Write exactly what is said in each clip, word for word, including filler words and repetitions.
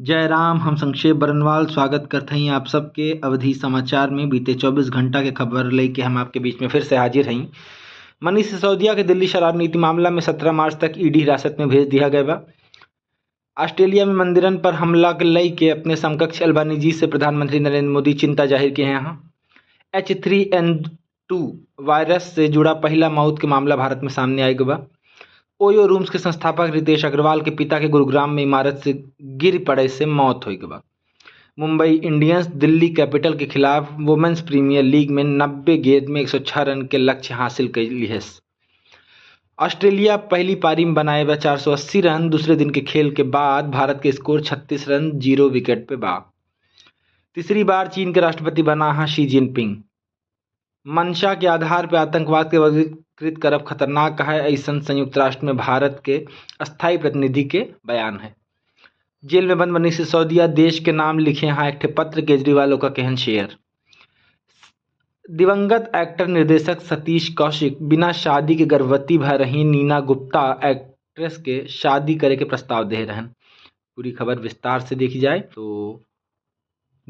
जय राम, हम संक्षेप बरनवाल स्वागत करत हई आप सबके अवधी समाचार में। बीते चउबीस घंटा के खबर लेके हम आपके बीच में फिर से हाजिर हई। मनीष सिसोदिया के दिल्ली शराब नीति मामला में सत्रह मार्च तक ईडी हिरासत में भेज दिया गया बा। ऑस्ट्रेलिया में मंदिरन पर हमला के लेके अपने समकक्ष अल्बानीजी से प्रधानमंत्री नरेंद्र मोदी चिंता जाहिर किहे हैं। H three N two virus से जुड़ा पहिला मौत के मामला भारत में सामने आइग बा। ओयो रूम्स के संस्थापक रितेश अग्रवाल के पिता के गुरुग्राम में इमारत से गिर पड़े से मौत होइग बा। मुंबई इंडियंस दिल्ली कैपिटल के खिलाफ वुमेन्स प्रीमियर लीग में नब्बे गेंद में एक सौ छह रन के लक्ष्य हासिल कर लिहस। ऑस्ट्रेलिया पहली पारी में बनाए बा चार सौ अस्सी रन। दूसरे दिन के खेल के बाद भारत के स्कोर छत्तीस रन, जीरो विकेट पे बा। तीसरी बार चीन के राष्ट्रपति बना है शी जिनपिंग। मंशा के आधार पे आतंकवाद के वर्गीकृत करब खतरनाक है, ऐसन संयुक्त राष्ट्र में भारत के अस्थायी प्रतिनिधि के बयान है। जेल में बंद मनीष सिसोदिया देश के नाम लिखे हैं एक ठे पत्र, केजरीवाल ओका केहन शेयर। दिवंगत एक्टर निर्देशक सतीश कौशिक बिना शादी के गर्भवती भय रही नीना गुप्ता एक्ट्रेस के शादी करे के प्रस्ताव दे रहन। पूरी खबर विस्तार से देखी जाए तो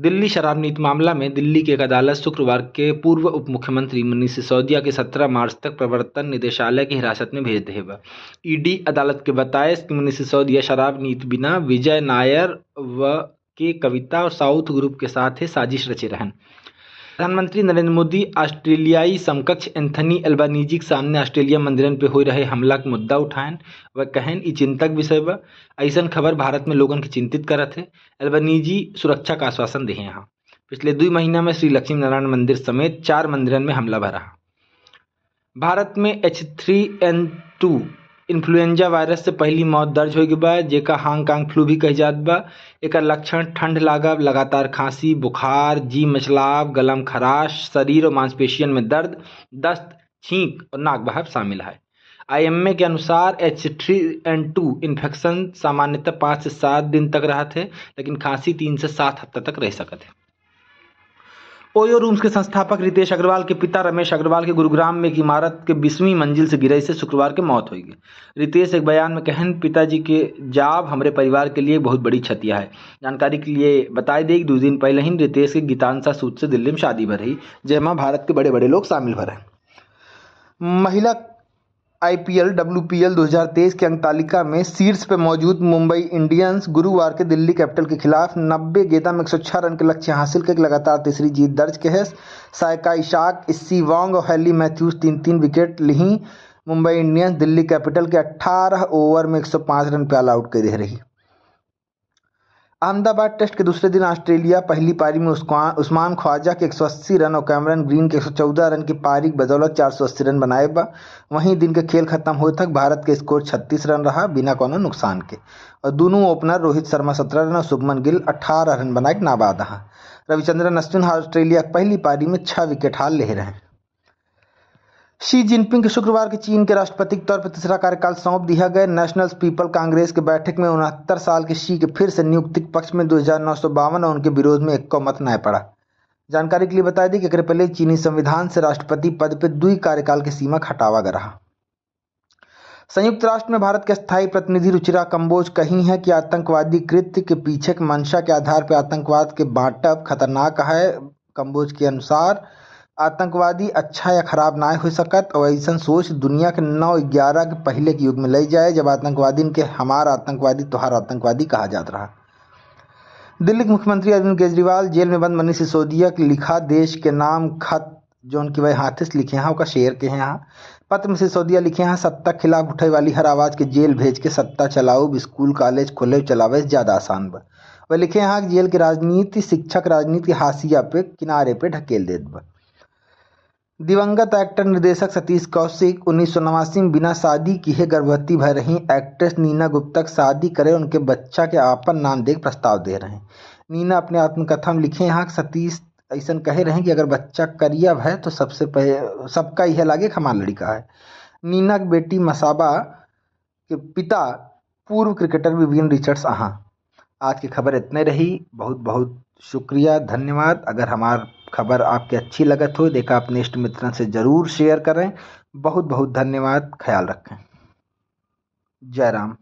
दिल्ली शराब नीति मामला में दिल्ली के एक अदालत शुक्रवार के पूर्व उप मुख्यमंत्री मनीष सिसोदिया के सत्रह मार्च तक प्रवर्तन निदेशालय के हिरासत में भेज देहे बा। ईडी अदालत के बताए कि मनीष सिसोदिया शराब नीति बिना विजय नायर व के कविता और साउथ ग्रुप के साथ ही साजिश रचे रहन। प्रधानमंत्री नरेंद्र मोदी ऑस्ट्रेलियाई समकक्ष एंथनी अल्बानीजी के सामने ऑस्ट्रेलिया मंदिरन पे हो रहे हमला के मुद्दा उठाएन। वह कहन, "ई चिंता के विषय बा। ऐसन खबर भारत में लोगन के चिंतित करत है।" अल्बानीजी सुरक्षा का आश्वासन देहे हैं। पिछले दुई महीना में श्री लक्ष्मी नारायण मंदिर समेत चार मंदिरन में हमला भरा। भारत में H three N two influenza virus से पहली मौत दर्ज हो गई बा, जेका हांगकांग फ्लू भी कही जात बा। एकर लक्षण ठंड लागब, लगातार खांसी, बुखार, जी मचलाव, गलम खराश, शरीर और मांसपेशियन में दर्द, दस्त, छींक और नाक बहब शामिल है। आईएमए के अनुसार H three N two infection सामान्यतः पाँच से सात दिन तक रहत है, लेकिन खांसी तीन से सात हफ्ता तक रह सकत है। ओयो रूम्स के संस्थापक रितेश अग्रवाल के पिता रमेश अग्रवाल के गुरुग्राम में एक इमारत के बीसवीं मंजिल से गिरे से शुक्रवार के मौत होइगी। रितेश एक बयान में कहन, "पिताजी के जाब हमरे परिवार के लिए बहुत बड़ी क्षति है।" जानकारी के लिए बताई देई कि दो दिन पहले ही रितेश के गीतांशा सूद से दिल्ली में शादी भर रही, जेमा भारत के बड़े-बड़े लोग शामिल भर हैं। महिला आईपीएल, डब्ल्यूपीएल दो हज़ार तेईस के अंक तालिका में शीर्ष पे मौजूद मुंबई इंडियंस गुरुवार के दिल्ली कैपिटल के खिलाफ नब्बे गेंदा में एक सौ छह रन के लक्ष्य हासिल करके लगातार तीसरी जीत दर्ज के है। सायका इशाक, इस्सी वोंग और हैली मैथ्यूज तीन तीन विकेट लिही। मुंबई इंडियंस दिल्ली कैपिटल के अठारह ओवर में एक सौ पाँच रन पे ऑल आउट कर दे रही। अहमदाबाद टेस्ट के दूसरे दिन ऑस्ट्रेलिया पहली पारी में उस्मान, उस्मान ख्वाजा के एक सौ अस्सी रन और कैमरन ग्रीन के एक सौ चौदह रन की पारी की बदौलत चार सौ अस्सी रन बनाए बा। वहीं दिन के खेल खत्म होए तक भारत के स्कोर छत्तीस रन रहा, बिना कोनो नुकसान के। और दोनों ओपनर रोहित शर्मा सत्रह रन और शुभमन गिल अठारह रन बनाए के नाबाद रहा। रविचंद्रन अश्विन ऑस्ट्रेलिया के पहली पारी में छह विकेट हार ले रहे। शी जिनपिंग के शुक्रवार के चीन के राष्ट्रपति के तौर पर तीसरा कार्यकाल सौंप दिया गया। नेशनल पीपल कांग्रेस के बैठक में उनहत्तर साल के शी के फिर से नियुक्ति के पक्ष में दो हज़ार नौ सौ बावन और उनके विरोध में एको मत नाय पड़ा। जानकारी के लिए बता दी कि एकरे पहले चीनी संविधान से राष्ट्रपति पद पे दुई कार्यकाल के सीमा घटावा गया रहा। संयुक्त राष्ट्र में भारत के स्थायी प्रतिनिधि रुचिरा कंबोज कही है कि आतंकवादी कृत्य के पीछे के मंशा के आधार पर आतंकवाद के बांटब खतरनाक है। कंबोज के अनुसार, आतंकवादी अच्छा या खराब नाय हो सकत और ऐसन सोच दुनिया के नौ ग्यारह के पहले के युग में ले जाए, जब आतंकवादिन के हमार आतंकवादी, तोहार आतंकवादी कहा जात रहा। दिल्ली के मुख्यमंत्री अरविंद केजरीवाल जेल में बंद मनीष सिसोदिया के लिखा देश के नाम खत, जौन की वह हाथे से लिखे हैं, ओका शेयर के हैं। पत्र में सिसोदिया लिखे हैं, सत्ता के खिलाफ उठे वाली हर आवाज के जेल भेज के सत्ता चलाओ, स्कूल कॉलेज खोले चलावे से ज्यादा आसान बा। वह लिखे हैं कि जेल के राजनीति शिक्षक राजनीति के हाशिया पे, किनारे पे ढकेल देत बा। दिवंगत एक्टर निर्देशक सतीश कौशिक उन्नीस सौ नवासी में बिना शादी किहे गर्भवती भय रही एक्ट्रेस नीना गुप्ता के शादी करे, उनके बच्चा के आपन नाम दे के प्रस्ताव दे रहे। नीना अपने आत्मकथा में लिखे हैं कि सतीश ऐसन कहे रहे कि अगर बच्चा करिया भय तो सबसे पह-, सबका यह लागे कि हमार लड़का है। नीना के बेटी मसाबा के पिता पूर्व क्रिकेटर विवियन रिचर्ड्स अहाँ। आज की खबर इतने रही। बहुत बहुत शुक्रिया, धन्यवाद। अगर हमार खबर आपके अच्छी लगत हो, देखा अपने इष्ट मित्रन से जरूर शेयर करें। बहुत बहुत धन्यवाद, ख्याल रखें। जय राम।